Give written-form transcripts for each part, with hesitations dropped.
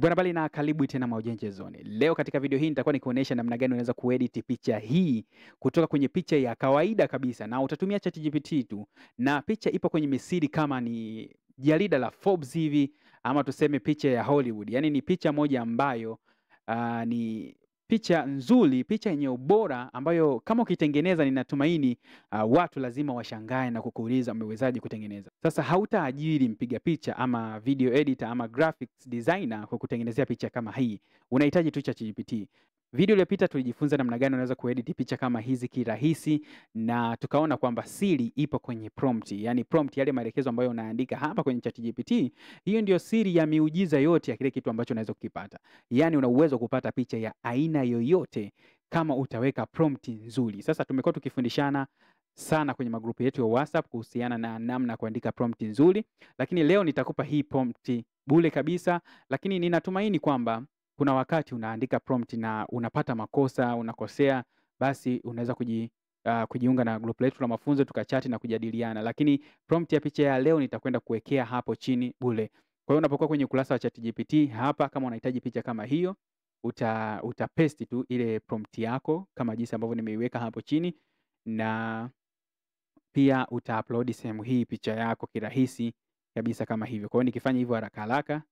Bwana bali na karibu tena Maujanja Zone. Leo katika video hii nitakuwa nikuonesha namna gani unaweza kuedit picha hii kutoka kwenye picha ya kawaida kabisa, na utatumia ChatGPT tu, na picha ipo kwenye misiri kama ni jarida la Forbes hivi ama tuseme picha ya Hollywood. Yaani ni picha moja ambayo ni picha nzuri, picha yenye ubora ambayo kama ukitengeneza ninatumaini watu lazima washangae na kukuuliza umewezaje kutengeneza. Sasa hautaajiri mpiga picha ama video editor ama graphics designer kwa kutengenezea picha kama hii. Unahitaji tu ChatGPT. Video iliyopita tulijifunza namna gani unaweza kuedit picha kama hizi kirahisi, na tukaona kwamba siri ipo kwenye prompt. Yaani prompt, yale maelekezo ambayo unaandika hapa kwenye ChatGPT, hiyo ndio siri ya miujiza yote ya kile kitu ambacho unaweza kukipata. Yaani una uwezo kupata picha ya aina yoyote kama utaweka prompt nzuri. Sasa tumekuwa tukifundishana sana kwenye magrupu yetu ya WhatsApp kuhusiana na namna kuandika prompt nzuri, lakini leo nitakupa hii prompt bure kabisa, lakini ninatumaini kwamba kuna wakati unaandika prompt na unapata makosa, unakosea, basi unaweza kujiunga na group letu la mafunzo tukachati na kujadiliana. Lakini prompt ya picha ya leo nitakwenda kuwekea hapo chini bure. Kwa hiyo unapokuwa kwenye ukurasa wa ChatGPT hapa, kama unahitaji picha kama hiyo, uta paste tu ile prompt yako kama jinsi ambavyo nimeiweka hapo chini, na pia uta upload sehemu hii picha yako kirahisi kabisa kama hivyo. Kwa hiyo nikifanya hivyo haraka haraka,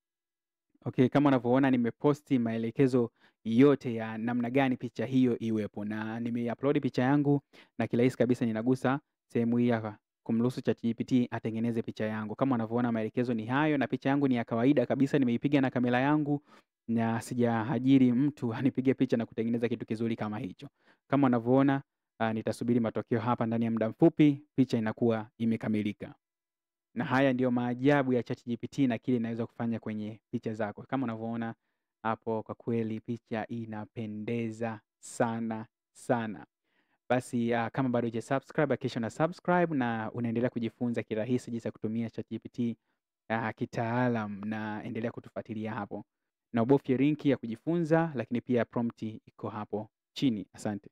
okay, kama unavyoona nimeposti maelekezo yote ya namna gani picha hiyo iwepo, na nimeupload picha yangu na kirahisi kabisa ninagusa sehemu hii hapa kumruhusu ChatGPT atengeneze picha yangu. Kama unavyoona maelekezo ni hayo, na picha yangu ni ya kawaida kabisa, nimeipiga na kamera yangu na sijaajiri mtu anipige picha na kutengeneza kitu kizuri kama hicho. Kama unavyoona nitasubiri matokeo hapa ndani ya muda mfupi, picha inakuwa imekamilika. Na haya ndiyo maajabu ya ChatGPT na kile inaweza kufanya kwenye picha zako. Kama unavyoona hapo, kwa kweli picha inapendeza sana sana. Basi kama bado hujasubscribe, hakikisha una subscribe na unaendelea kujifunza kirahisi jinsi ya kutumia ChatGPT kitaalam, na endelea kutufuatilia hapo. Na ubofye linki ya kujifunza, lakini pia prompt iko hapo chini. Asante.